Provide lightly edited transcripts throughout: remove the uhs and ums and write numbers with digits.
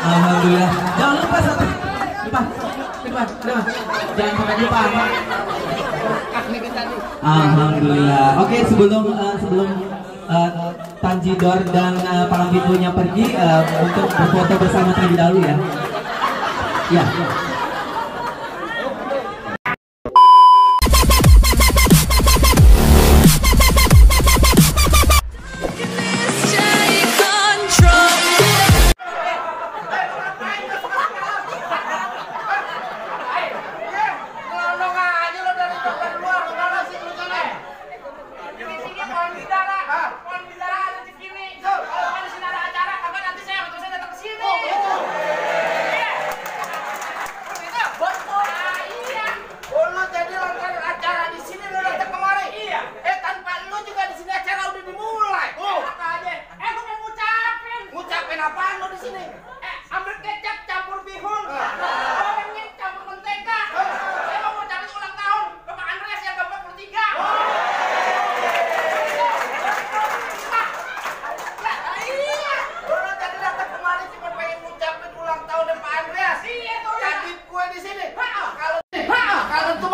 Alhamdulillah. Jangan lupa satu. Depan. Jangan sampai lupa. Alhamdulillah. Oke, sebelum Tanjidor dan Palang Pintunya pergi untuk berfoto bersama terlebih dahulu ya. Ya.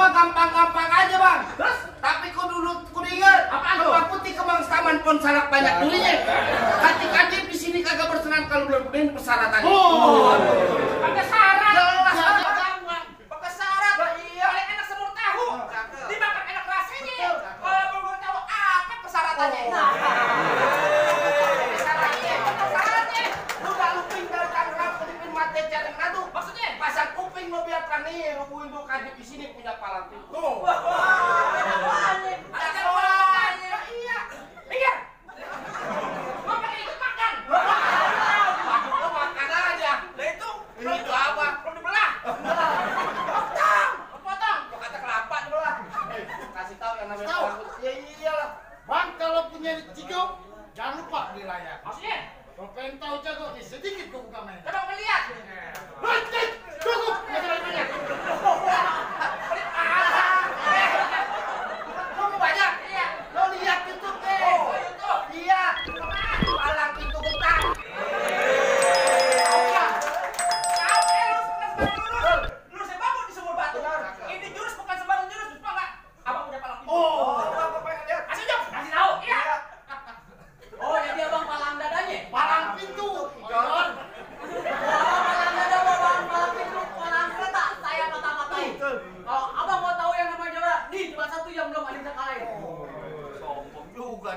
Gampang-gampang aja bang. Terus? Tapi kudu ingat. Apaan tuh? Bang putih kembang taman pon salak banyak durinya. Kati-kati di sini kagak bersenang kalau belum penuhin persyaratannya. Pakai syarat. Jelas banget. Pakai syarat. Iya. Paling enak semur tahu. Dimakan enak rasanya. Kalau belum tahu apa persyaratannya. Syaratnya. Lu gak luping dari Tangerang kelipin mati cari ngadu. Maksudnya? Pasang kuping lo biar nih rubuhin tuh kadip di sini punya palang pintu. Ada kawannya. Iya. Iya. Mau pakai ikut makan. Lo makan aja. Lah itu apa? Belum dibelah. Potong. Lo kata kelapa dibelah. Kasih tahu yang namanya palang pintu. Ya iyalah. Bang kalau punya Ciko jangan lupa beli layar. Maksudnya? Kalau pengen tahu jago sedikit gua buka main. Coba melihat. Cukup.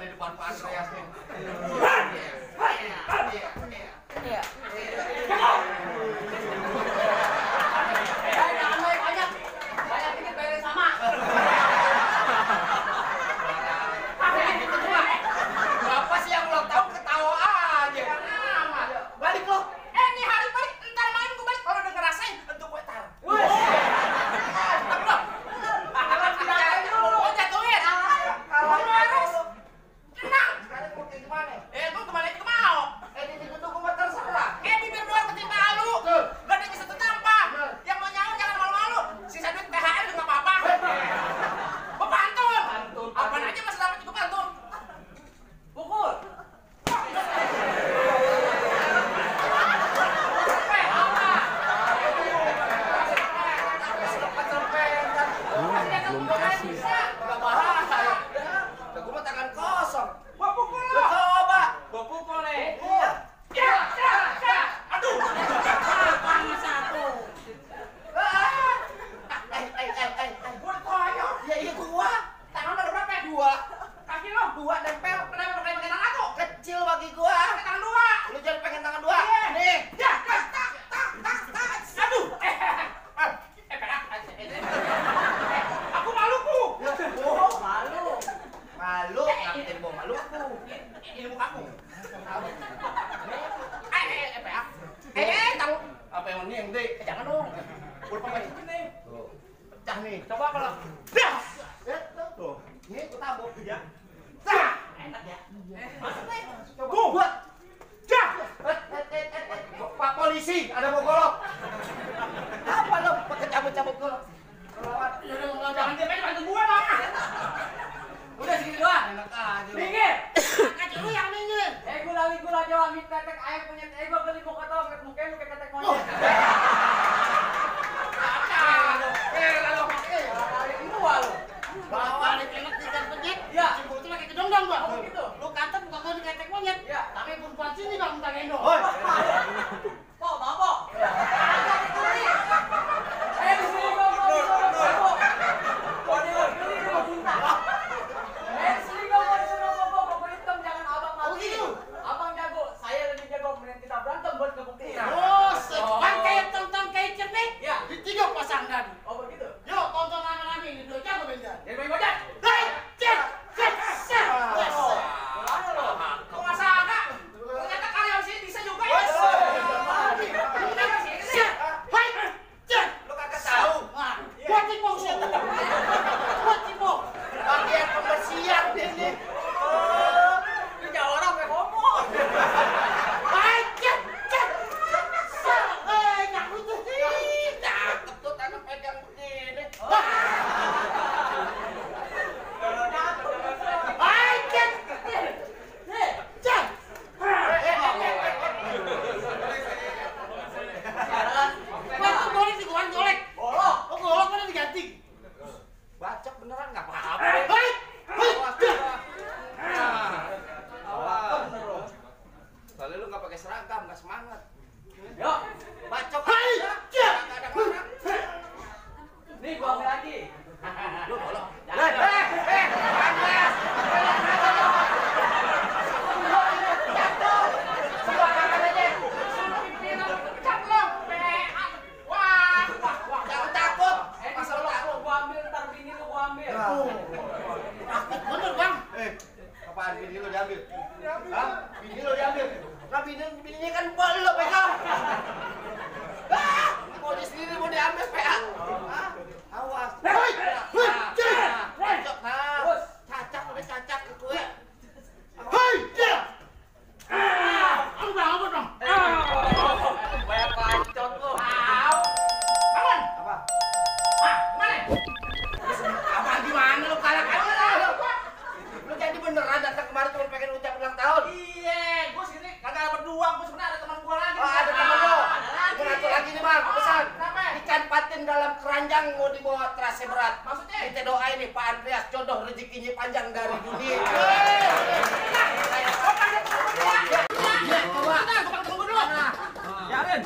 Di depan Pak Andreas nih. Iya. Jangan banyak. Banyak dikit bayarnya sama. Berapa sih yang ulang tahun ketawa aja. Balik lo. Ini hari balik. Ntar malam gue balik. Kalau udah ngerasain untuk gue tar. Coba kalau tuh, ini aku tabuk ya. Enak ya. Coba buat. Pak polisi, ada mau golok. Apa lo pakai cabut-cabut golok? Jangan dia main bantu gua dong. Udah segini doang. Enak aja. Minggir. Kacau lu yang minggir. Gula doang. Kami tetek air punya ego beli muka tau muka lu kayak tetek monyet. Lalu Ini walu. Bawa di pelet ikan penyet. Ya. Cibul itu lagi kedondong bang. Oh gitu. Lu kata bukan kau diketek monyet. Ya. Tapi perempuan sini bang minta gendong. Kok mabok? Di sini kok. Kok dia beli dia mau cinta. Di sini kok mau disuruh mabok, kok beritem jangan abang mati. Oh, gitu? Abang jago, saya lebih jago, kemudian kita berantem buat kebuktian. Oh, bang kayak tonton kayak cernih. Ya. Di 3 pasang tadi. Oh begitu. Yuk tonton rame-rame ini dua jago benjar. Jadi main gojek. Hei, cek. Mana lo? kok masa agak? Ternyata karyawan sini bisa juga ya? Lu kagak tahu. Buat cipong sih. Buat cipong. Bagian pembersihan ini. Lu jauh orang kayak homo. Cakep tuh tangan pegang begini. Bacok beneran nggak apa-apa. Soalnya lu nggak pakai seragam, nggak semangat. Yuk, Bacok aja. Nggak ada orang. nih gua ambil lagi. Lu tolong. Jangan takut. Masa lu gua ambil ntar bini lu gua ambil. Bener bang. Apaan bini lu diambil? Hah? Bini lu diambil? Nah bininya kan belum pegang. Mau di sendiri mau diambil PA. Awas. Cacak nah. Cacak udah cacak ke kue. Hei, dia. Apa bang? Banyak bacot lu. Aman. Apa? Mana? Apa gimana lu kalah kalah? Lu jadi beneran datang kemarin cuma pengen ucap ulang tahun. Iya, gua sini kagak berdua, gua sebenarnya ada teman gua lagi. Oh, ada teman lo. Ada lagi. Gua ngatur lagi nih bang, pesan. Kenapa? Ikan patin dalam keranjang mau dibawa terasa berat. Maksudnya? Kita doain nih Pak Andreas jodoh rezekinya panjang dari dunia. Yarin.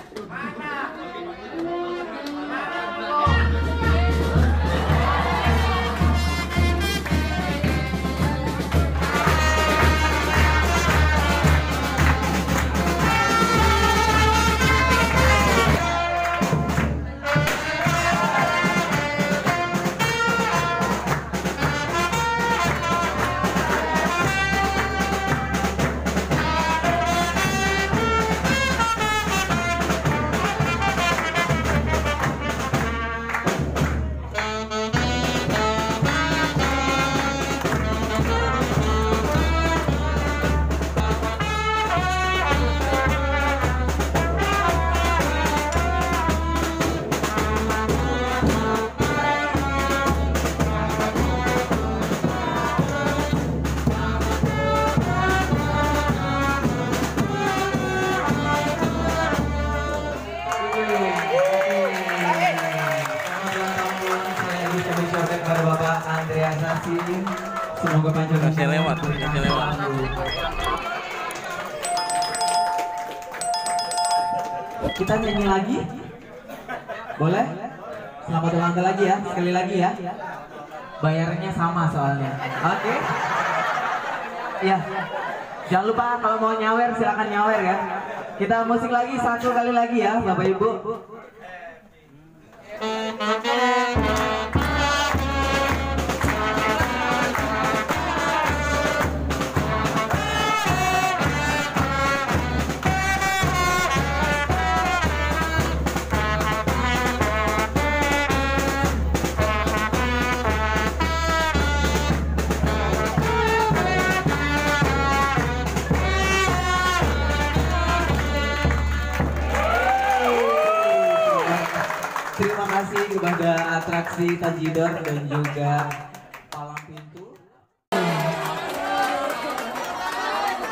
Kepada Bapak Andreas Nasim, semoga panjang Kasih lewat, kasih lewat. Kita nyanyi lagi, boleh? Selamat ulang tahun lagi ya, sekali lagi ya. Bayarnya sama soalnya. Oke. Ya. Jangan lupa kalau mau nyawer silakan nyawer ya. Kita musik lagi satu kali lagi ya, Bapak Ibu. Terima kasih kepada atraksi Tajidor dan juga palang pintu.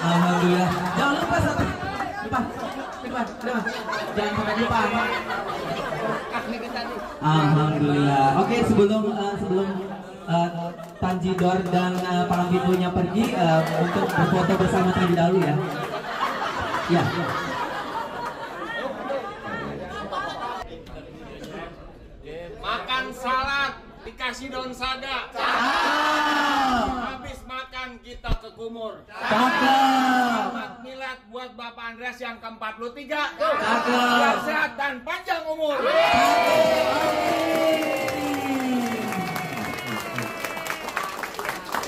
Alhamdulillah. Jangan lupa satu. udah. Jangan sampai lupa. Alhamdulillah. Oke, sebelum Tanjidor dan Palang Pintunya pergi untuk berfoto bersama terlebih dahulu ya. Ya. Makan salad dikasih daun saga. Habis makan kita ke kumur. Selamat milad buat Bapak Andreas yang ke-43. Biar sehat dan panjang umur.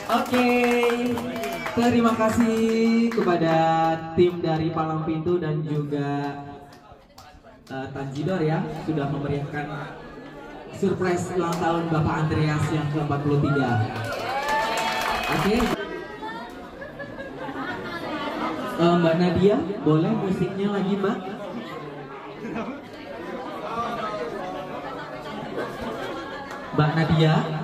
Oke, terima kasih kepada tim dari Palang Pintu dan juga Tanjidor ya sudah memberikan surprise ulang tahun Bapak Andreas yang ke-43. Oke. Mbak Nadia, boleh musiknya lagi Mbak? Mbak Nadia.